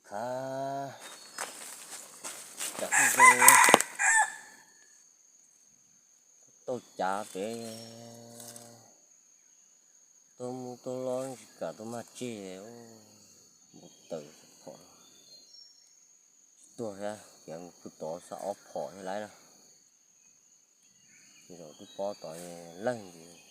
Khav, tau cav pem, tuaj mus tuaj los tsis kam tuaj mag tseg, mus tawm phom tsis tuag thiab, ces kuj tov xav ob phom thiab lawm na. Zaum twb pob tod leeg ntsis.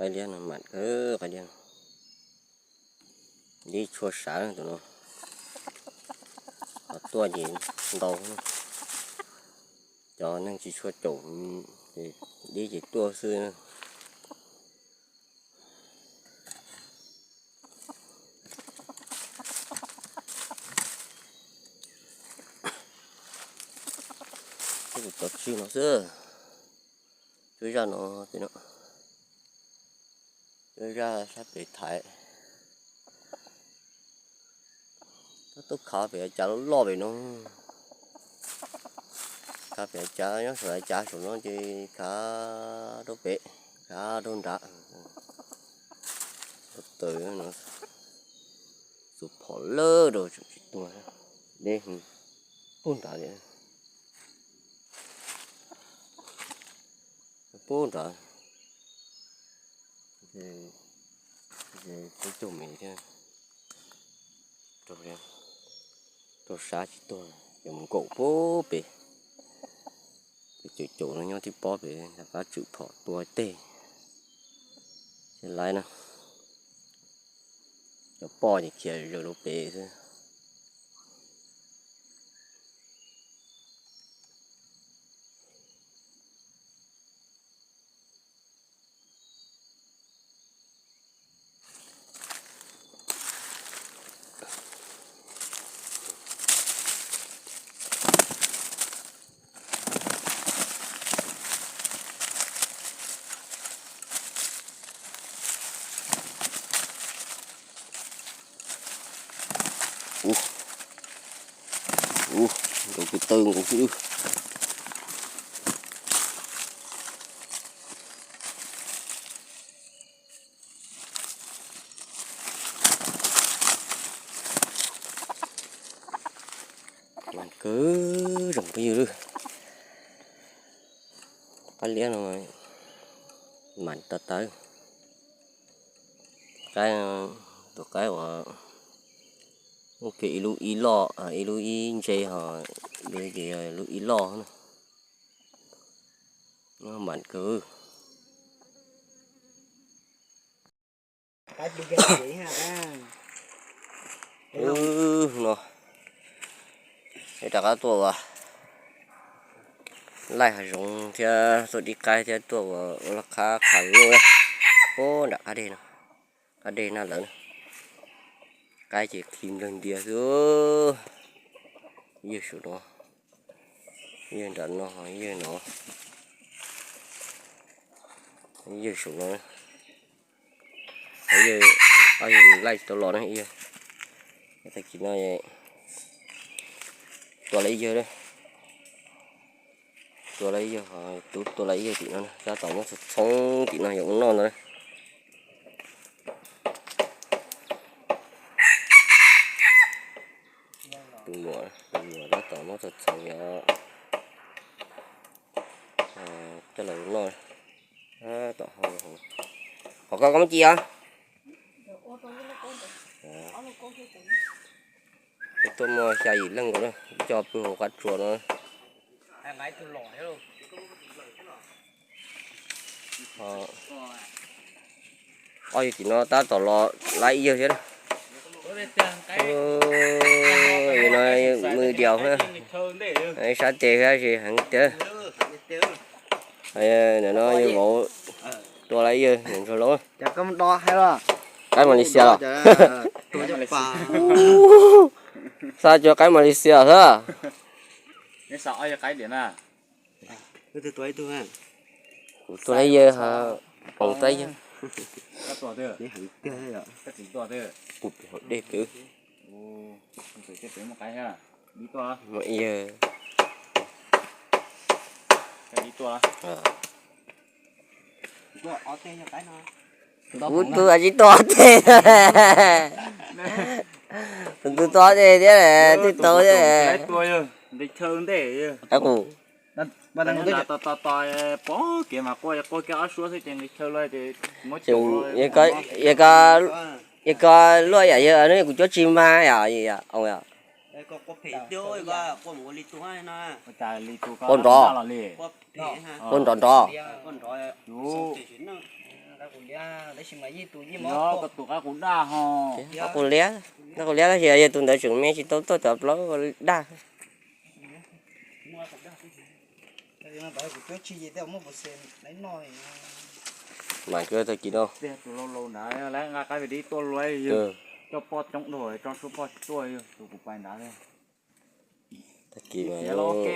Qaib liab no mam kawg, qaib liab no dib tshua sav tus no, qhov tuaj ces ntau, cov neeg tsis tshua caum ces dib ces tuaj xwb. Cov tsis no xwb, cuab zaj no, cuab zaj sab pem thaiv. Tab tuaj khav pem cav loj loj pem no, khav pem cav nyob saum cav saum no ces khav rau pem, khav rau nrad, rau tawm no, tus phom lawm rau tseem tsis tuag, deb puag nrad li, puag nrad, peb caug mev thiab, rau sab tsis tuag, ces mus nkaum puag pem. Ces caum caum no nyob tib pob pem, rov qab tswm phom tua teg, ces laiv na. Cov poj ces khiav zaws rau pem xwb. Ub, ub, nkaus tus taw nkaus xwb. Mas kawg zoo phooj ywg, qaib liab no mas tawv tawv. Qaib, tus qaib uas muaj kiag ib lub ib loj, ib lub ib ntse ho, lub ib loj na. Nyob mam kawg. No, rov qab tuaj ua laij hav zoov thiab tuaj dib qaib thiab tuaj ua laj qhab qha lub puag nram qab deg no, qab deg na lawm. Qaib ces khi nplawg ntias xwb. Yawg saum no, yawg nram no, yawg no, yawg saum no, yawg, yawg laij tsis tau los na yawg. Tag kis no tua lawv ib yawg, tua lawv ib yawg, tub tua lawv ib yawg tim no, tab tom muab txhoov txhoov tim no yog ua noj ntag. Tus muam, tus muam tab tom muab txhoov txhoov yog coj los ua noj. Tom hauv, qhov koj koj muab ci os. Peb tuaj muaj xya yim leej nkaus na, coj pw hauv qab tsuas no. Ob yawg tim no tab tom los laij ib yawg thiab. Yawg no mw diaus, sab tes thiab ces heev tiag. Ntawm no yawg vauv tua laij ib yawg, ntsuag laus. Qaib Malaysia los? Xav cov qaib Malaysia xwb. Kuv tua laij yawg, pom tua yawg. Kuv pem hauv dej pem. Muaj ib yawg. Kuv tus tsis tua tej. Tus tus tua tej thiab twb tau thiab. Qab qus. Yog koj luaj yam yawg no kuv cuab tsis mag yom. Qua nrov, qua nrov nrov. Qab qus liab, qab qus liab tab sis yog tus ntawd tseem me tsis tau tuaj cov plaub daj. Mas kawg tag kis no. Coj poj coob dua tso suab poj tsis tuaj, tus kuv pais nrad. Tag kis lauj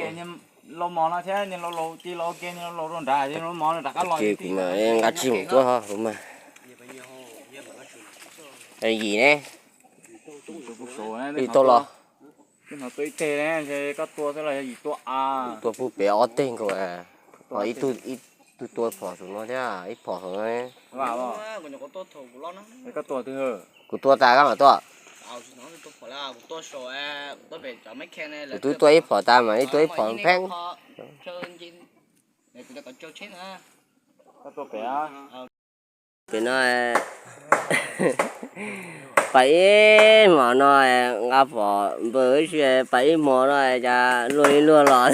mos no thiab, niag laus laus ci lauj ke, niag laus laus rau nrad, niag laus mos no rov qab los. Tag kis kuv mas nqa tsig mus tuaj kuv mas. Yim ne, yim tau los. Hnov tua ib teg ne, ntshe koj tua xwb los yog yim tua a? Tua puag pem ob teg nkaus. Ho ib tug, ib tug tua phom saum no thiab, ib phom saum no. Koj tua twg? Kuv tua tas koj mam tua. Kuv twb tua ib phom tas mas ib tua ib phom pheeb. Pem no, pais ib hmos no nqa phom npawg ib si, pais ib hmos no cas luag ib luag los.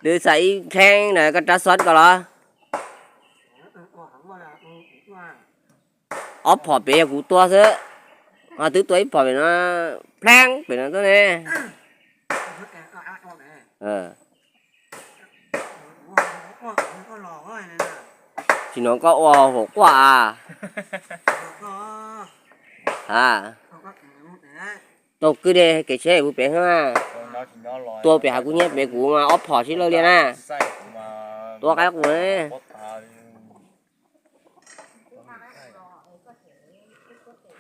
Twb xa ib pheeb na, koj rab xob ko los? Ob phom pem yog kuv tua xwb, ho twb tua ib phom pem no, pleeb pem no tuaj ne. Tsis hnov koj ua hauv quaj a? Ha, taug kwj deg kev tsheb puag pem xwb na. Tua pem hav kuv nyiab pem kuv mas ob phom sib law lias na. Tua qaib qus ne.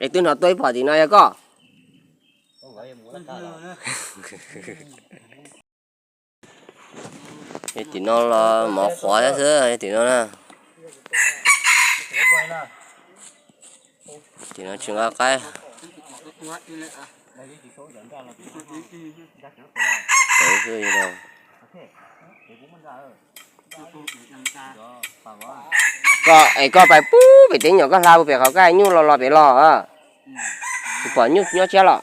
Es twb hnov tua ib phom tim no yog koj. Tim no los mov qhuav thiab xwb tim no na. Tim no tsis nqa qaib. Koj es koj pais pub pem teeb nyom koj hla pem qhov koj nyuj los los pem los. Tsis pom nyuj nyob tshiab los.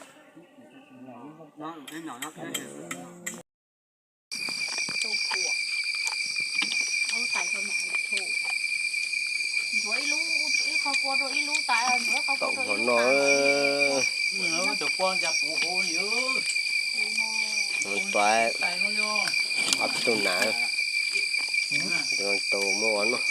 Tom hov no, tua ob tug nas, tus muab ua noj.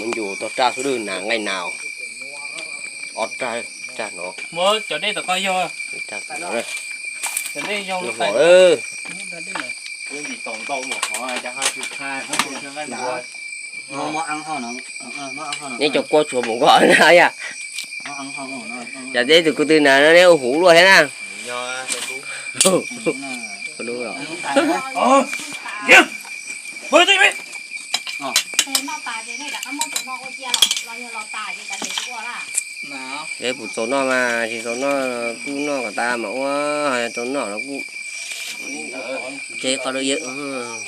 Mus ncus tog raj xwb dwb nas nqaij nas. Ob raj, raj no. Muab cov dej tom koj yog. Raj no. Cov dej yog lub tais. Neb cov kuab tshuav mus nkoj na yom. Cas teb tus kwv tij nas no neb ua huv luaj thiab na. Peb puas txaus noj mas tsis txaus noj kuj noj kom tas mas ua, txaus noj los kuj tseb qhov dawb yawm.